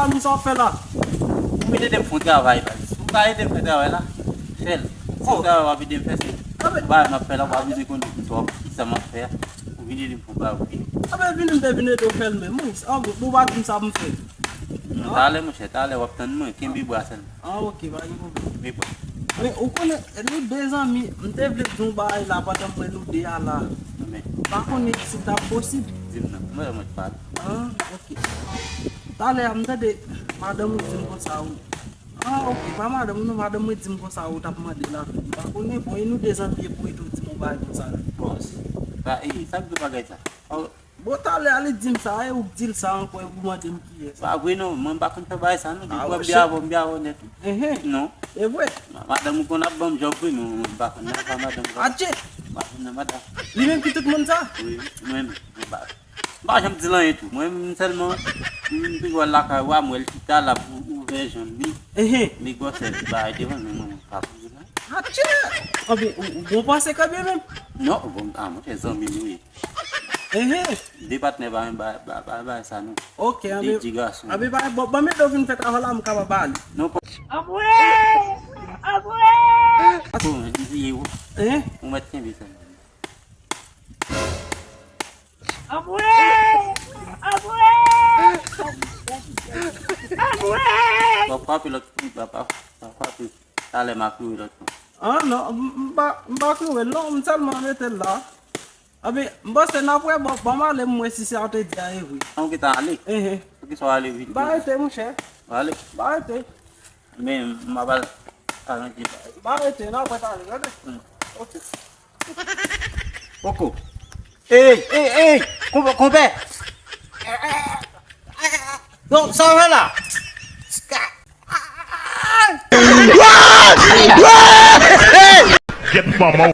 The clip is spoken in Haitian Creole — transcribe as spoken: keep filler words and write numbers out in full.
Zanmi, sa w ap fè la? Ou vin ede m fè yon travay la. Si w ka ede m fè travay la, fè l. Si yon travay w ap ede m fè, se yon bagay m ap fè la, w pa bezwen konnen twòp kisa m ap fè a. Ou vin ede m fè yon bagay, oke? Anben, vini, m te vin ede w fè l menm, wi. Anben, ou pa di m sa pou m fè. Non, talè, monchè, talè, w ap tann mwen. Kenbe bra sèlman. Ah, ok, pa gen pwoblèm. Kenbe bra. Men, ou konnen, nou de zanmi, m te vle di yon bagay la pandan m wè nou de a la. Men. M pa konnen si t ap posib. Di m non. Mwen, mwen t pale. Ah, ok. Talè a, m tande madanm ou di m konsa, ou. Ah, ok, pa madanm ou non, madanm mwen di m konsa, ou t ap mande lavi. M pa konnen, bon, e nou de zanmi, epi ou di m yon bagay konsa. Bon, sa, e, sa k gen bagay sa? Bon, talè a li di m sa, e ou k di l sa ankò, epi ou mande m kiyès. Pa vre non, mwen m pa konn fè bagay sa non, depi mwen m byen avè w, m byen avè w nèt wi. Enhen. Non. E vre? Ma-, madanm ou konn ap ban m djòb wi, men mwen m pa konn nan pa madanm ou. Atche! M pa konn nan madanm. Li menm ki tout moun sa? Wi, mwen menm, mwen pa, m pa janm di l anyen tou. Mwen menm sèlman, m toujou al lakay ou a, m wè l chita l ap ou-, ouvè janm li. Enhen. Li gwosè, li bagay devan, men mwen m pa pou di l anyen. Atche! Anben, ou, ou gon panse kanmenm menm? Non, bon, a, monchè, zanmi nou ye. Enhen. De patnè pa menm ba, ba, ba, ba sa non. Ok, de, anben, de gason. Anben, ba, bon, ban m ede w vin fè travay la, m kapab ale. Non, pa. Anmwey! Anmwey! Bon, di ye ou. Enhen. Ou mèt kenbe sa. Anmwey! Anmwey! Anmwey! W ap frape lòt, w ap, w ap frape. Talè m ap kouri lòt. Ah, non, m, m pa, m pa kouri, non, m sèlman rete la. Anben, m panse n ap wè, bon, ban m ale, m wè si sa w te di a e vre. An, ou gentan ale? Enhen. Poukisa w ale vit? M pa rete, monchè. W ale? M pa rete. Men, m ap al, al nan deba. M pa rete, n ap wè talè, tande? Hmm. Ok. Poko. Ey, ey, ey! Konpè, konpè! Non, sa w fè la? Get mama.